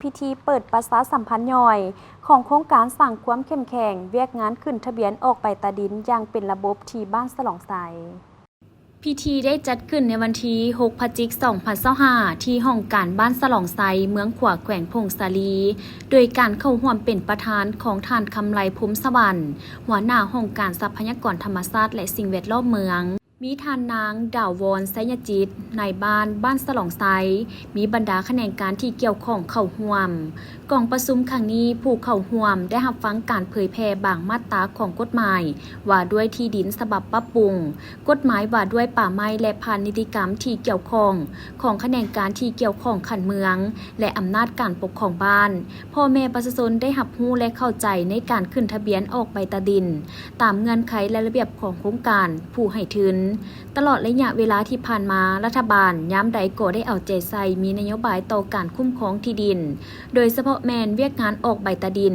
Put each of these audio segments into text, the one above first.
ພິທີເປີດປະຊາສຳພັນຍ່ອຍຂອງໂຄງການສ້າງຄວາມເຂັ້ມແຂງວຽກງານຂຶ້ນທະບຽນອອກໃບຕາດິນຢ່າງເປັນລະບົບທີ່ບ້ານສະຫຼອງໄຊ. ພິທີໄດ້ຈັດຂຶ້ນໃນວັນທີຫົກ ພະຈິກ ສອງພັນຊາວຫ້າ ທີ່ຫ້ອງການບ້ານສະຫຼອງໄຊ ເມືອງຂວາ ແຂວງຜົ້ງສາລີ ໂດຍການເຂົ້າຮ່ວມເປັນປະທານຂອງທ່ານ ຄຳໄລ ພົມສະຫວັນ ຫົວໜ້າຫ້ອງການຊັບພະຍາກອນທຳມະຊາດ ແລະ ສິ່ງແວດລ້ອມເມືອງ, ມີທ່ານນາງ ດາວວອນ ໄຊຍະຈິດ ນາຍບ້ານບ້ານສະຫຼອງໄຊ, ມີບັນດາຂະແໜງການທີ່ກ່ຽວຂ້ອງເຂົ້າຮ່ວມ. ກອງປະຊຸມຄັ້ງນີ້ ຜູ້ເຂົ້າຮ່ວມໄດ້ຮັບຟັງການເຜີຍແຜ່ບາງມາດຕາຂອງກົດໝາຍວ່າດ້ວຍທີ່ດິນສະບັບປັບປຸງ, ກົດໝາຍວ່າດ້ວຍປ່າໄມ້ ແລະ ຜ່ານນິຕິກຳທີ່ກ່ຽວຂ້ອງຂອງຂະແໜງການທີ່ກ່ຽວຂ້ອງຂັ້ນເມືອງ ແລະ ອຳນາດການປົກຄອງບ້ານ. ພໍ່ແມ່ປະຊາຊົນໄດ້ຮັບຮູ້ ແລະ ເຂົ້າໃຈໃນການຂຶ້ນທະບຽນອອກໃບຕາດິນ ຕາມເງື່ອນໄຂ ແລະ ລະບຽບຂອງໂຄງການຜູ້ໃຫ້ທຶນ. ຕະຫຼອດໄລຍະເວລາທີ່ຜ່ານມາ, ລັດຖະບານຍາມໃດກໍໄດ້ເອົາໃຈໃສ່ ມີນະໂຍບາຍຕໍ່ການຄຸ້ມຄອງທີ່ດິນ, ໂດຍສະເພາະແມ່ນວຽກງານອອກໃບຕາດິນ.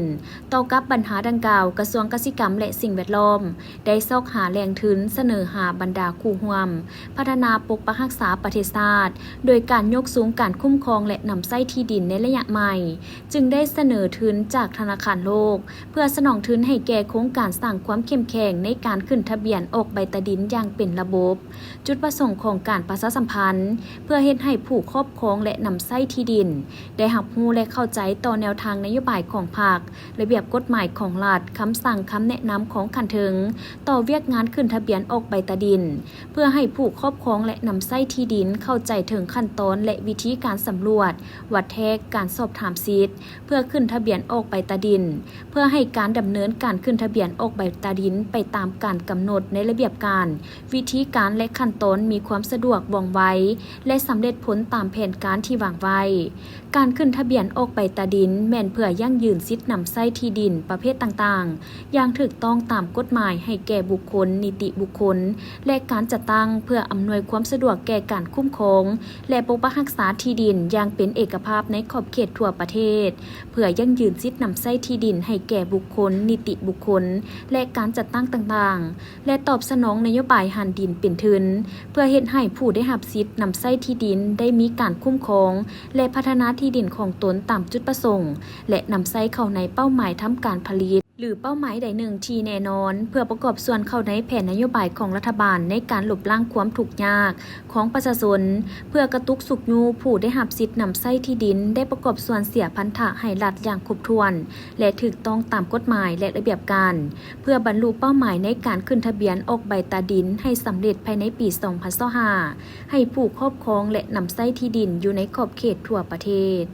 ຕໍ່ກັບບັນຫາດັ່ງກ່າວ, ກະຊວງກະສິກຳ ແລະ ສິ່ງແວດລ້ອມ ໄດ້ຊອກຫາແຫຼ່ງທຶນສະເໜີຫາບັນດາຄູ່ຮ່ວມພັດທະນາປົກປັກຮັກສາປະເທດຊາດ ໂດຍການຍົກສູງການຄຸ້ມຄອງ ແລະ ນຳໃຊ້ທີ່ດິນໃນໄລຍະໃໝ່, ຈຶ່ງໄດ້ສະເໜີທຶນຈາກທະນາຄານໂລກ ເພື່ອສະໜອງທຶນໃຫ້ແກ່ໂຄງການສ້າງຄວາມເຂັ້ມແຂງໃນການຂຶ້ນທະບຽນອອກໃບຕາດິນຢ່າງເປັນລະບົບ. ຈຸດປະສົງຂອງການປະຊາສຳພັນ ເພື່ອເຮັດໃຫ້ຜູ້ຄອບຄອງ ແລະ ນຳໃຊ້ທີ່ດິນ ໄດ້ຮັບຮູ້ ແລະ ເຂົ້າໃຈຕໍ່ແນວທາງນະໂຍບາຍຂອງພັກ, ລະບຽບກົດໝາຍຂອງລັດ, ຄຳສັ່ງ, ຄຳແນະນຳຂອງຂັ້ນເທິງ ຕໍ່ວຽກງານຂຶ້ນທະບຽນອອກໃບຕາດິນ, ເພື່ອໃຫ້ຜູ້ຄອບຄອງ ແລະ ນຳໃຊ້ທີ່ດິນເຂົ້າໃຈເຖິງຂັ້ນຕອນ ແລະ ວິທີການສຳຫຼວດ, ວັດແທກ, ການສອບຖາມສິດ ເພື່ອຂຶ້ນທະບຽນອອກໃບຕາດິນ, ເພື່ອໃຫ້ການດຳເນີນການຂຶ້ນທະບຽນອອກໃບຕາດິນໄປຕາມການກຳນົດໃນລະບຽບການ, ວິທີການ ແລະ ຂັ້ນຕອນມີຄວາມສະດວກ, ວ່ອງໄວ ແລະ ສຳເລັດຜົນຕາມແຜນການທີ່ວາງໄວ້. ການຂຶ້ນທະບຽນອອກໃບຕາດິນແມ່ນເພື່ອຢັ້ງຢືນສິດນຳໃຊ້ທີ່ດິນປະເພດຕ່າງໆ ຢ່າງຖືກຕ້ອງຕາມກົດໝາຍໃຫ້ແກ່ບຸກຄົນ, ນິຕິບຸກຄົນ ແລະ ການຈັດຕັ້ງ ເພື່ອອຳນວຍຄວາມສະດວກແກ່ການຄຸ້ມຄອງ ແລະ ປົກປັກຮັກສາທີ່ດິນຢ່າງເປັນເອກະພາບໃນຂອບເຂດທົ່ວປະເທດ, ເພື່ອຢັ້ງຢືນສິດນຳໃຊ້ທີ່ດິນໃຫ້ແກ່ບຸກຄົນ, ນິຕິບຸກຄົນ ແລະ ການຈັດຕັ້ງຕ່າງໆ ແລະ ຕອບສະໜອງນະໂຍບາຍຫັນດິນເປັນທຶນ ເພື່ອເຮັດໃຫ້ຜູ້ໄດ້ຮັບສິດນຳໃຊ້ທີ່ດິນໄດ້ມີການຄຸ້ມຄອງ ແລະ ພັດທະນາທີ່ດິນຂອງຕົນຕາມຈຸດປະສົງ ແລະ ນຳໃຊ້ເຂົ້າໃນເປົ້າໝາຍທຳການຜະລິດ ຫຼື ເປົ້າໝາຍໃດໜຶ່ງທີ່ແນ່ນອນ ເພື່ອປະກອບສ່ວນເຂົ້າໃນແຜນນະໂຍບາຍຂອງລັດຖະບານໃນການລົບລ້າງຄວາມທຸກຍາກຂອງປະຊາຊົນ, ເພື່ອກະຕຸກຊຸກຍູ້ຜູ້ໄດ້ຮັບສິດນຳໃຊ້ທີ່ດິນໄດ້ປະກອບສ່ວນເສຍພັນທະໃຫ້ລັດຢ່າງຄົບຖ້ວນ ແລະ ຖືກຕ້ອງຕາມກົດໝາຍ ແລະ ລະບຽບການ, ເພື່ອບັນລຸເປົ້າໝາຍໃນການຂຶ້ນທະບຽນອອກໃບຕາດິນໃຫ້ສຳເລັດພາຍໃນປີສອງພັນຊາວຫ້າ ໃຫ້ຜູ້ຄອບຄອງ ແລະ ນຳໃຊ້ທີ່ດິນຢູ່ໃນຂອບເຂດທົ່ວປະເທດ.